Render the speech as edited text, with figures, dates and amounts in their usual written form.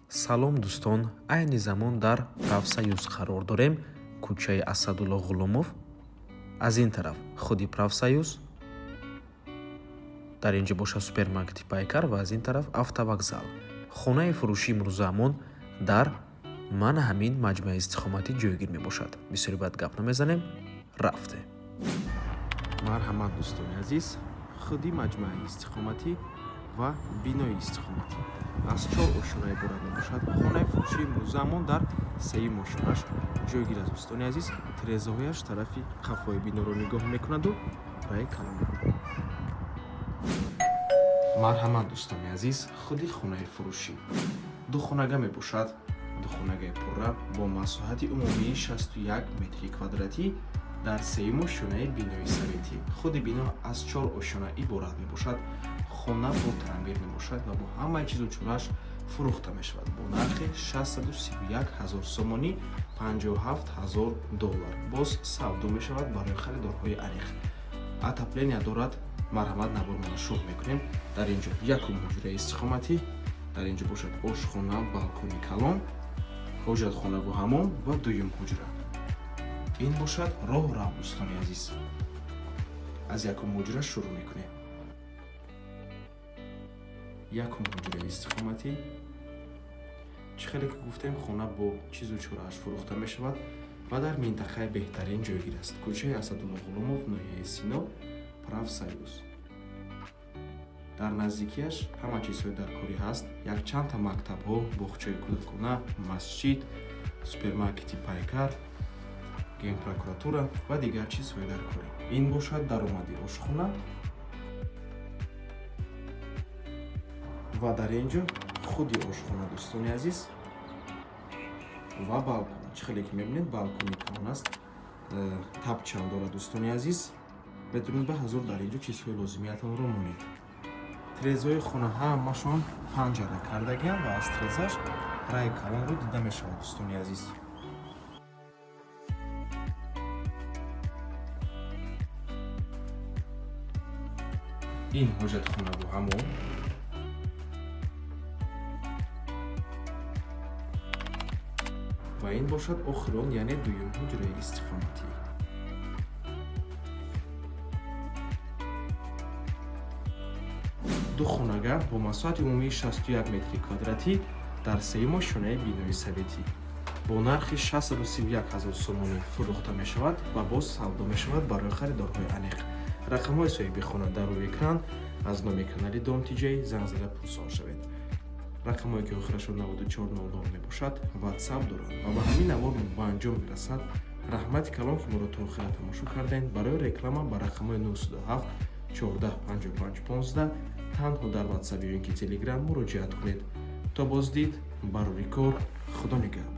Салом, дӯстон! Айни замон дар Профсоюз қарор дорем, кӯчаи Асадулло Ғуломов. Аз ин тараф худи Профсоюз, дар ин ҷо бошад супермаркети Пайкар ва аз ин тараф автовокзал. Хонаи фурӯшии имрӯзаамон дар мана ҳамин маҷмӯаи истиқоматӣ ҷойгир мебошад. Бисёри баъд гап намезанем, рафтем. Марҳамат, дӯстони азиз, худи маҷмӯаи истиқоматӣ ва бинои истиқоматӣ аз чор ошёна иборат мебошад. Хонаи фурӯшии имрӯзаамон дар сеюм ошёнаш ҷойгир аст. Дӯстони азиз, тирезаҳояш тарафи қафои биноро нигоҳ мекунаду раи калон. Марҳамат, дӯстони азиз, худи хонаи фурӯшӣ ду хонага мебошад. Духонагаи пурра бо масоҳати умумии 61 метри квадратӣ дар сеюм ошёнаи бинои советӣ. Худи бино аз чор ошёна иборат мебошад. Хона бо таъмир мебошад ва бо ҳамаи чизу чорааш фурӯхта мешавад бо нархи 631 ҳазор сомонӣ, 57 ҳазор доллар. Боз савдо мешавад барои харидорҳои аниқ. Отопления дорад. Марҳамат, навормона шурӯъ мекунем. Дар ин ҷо якум ҳуҷраи истиқоматӣ, дар ин ҷо бошад ошхона, балкони калон, ҳоҷатхонаву ҳамом ва дуюм ҳуҷра. Ин бошад роҳрав. Дӯстони азиз, аз якум ҳуҷра шурӯъ мекунем. Якум ҳуҷраи истиқоматӣ. Чӣ хеле ки гуфтем, хона бо чизу чорааш фурӯхта мешавад ва дар минтақаи беҳтарин ҷойгир аст: кӯчаи Асадулло Ғуломов, ноҳияи Сино, Профсоюз. Дар наздикиаш ҳама чизҳои даркорӣ ҳаст: якчандта мактабҳо, боғчаи кӯдакона, масҷид, супермаркети Пайкар, генпрокуратура ва дигар чизҳои даркорӣ. Ин бошад даромади ошхона ва дар ин ҷо худи ошхона, дӯстони азиз, ва балкон. Чӣ хеле ки мебинед, балкони калон аст, тапчан дорад. Дӯстони азиз, метавонед ба ҳазур дар ин ҷо чизҳои лозимиятонро монед. Тирезаҳои хона ҳамашон панҷара кардагианд ва аз тирезаш раи калонро дида мешавад, дӯстони азиз. Ин ҳоҷатхонаву ҳамом ва ин бошад охирон, яъне дуюм ҳуҷраи истиқоматӣ. Ду хонага бо масоҳати умумии 61 метри квадратӣ дар сеюм ошёнаи бинои советӣ бо нархи 631 ҳазор сомонӣ фурӯхта мешавад ва боз савдо мешавад барои харидорҳои аниқ. Рақамҳои соҳиби хона дар рӯи экран. Аз номи канали Дом Тиҷай занг зада пурсон шавед. Рақамҳое ки охирашон 9400 мебошад, Ватсап доранд. Ва ба ҳамин навор ба анҷом мерасад. Раҳмати калон, ки моро то охира тамошо кардем. Барои реклама ба рақамҳои 907 14 55 15 танҳо дар Ватсап ё ин ки Телеграм муроҷиат кунед. То боздид, барори кор, Худо нигаҳбон.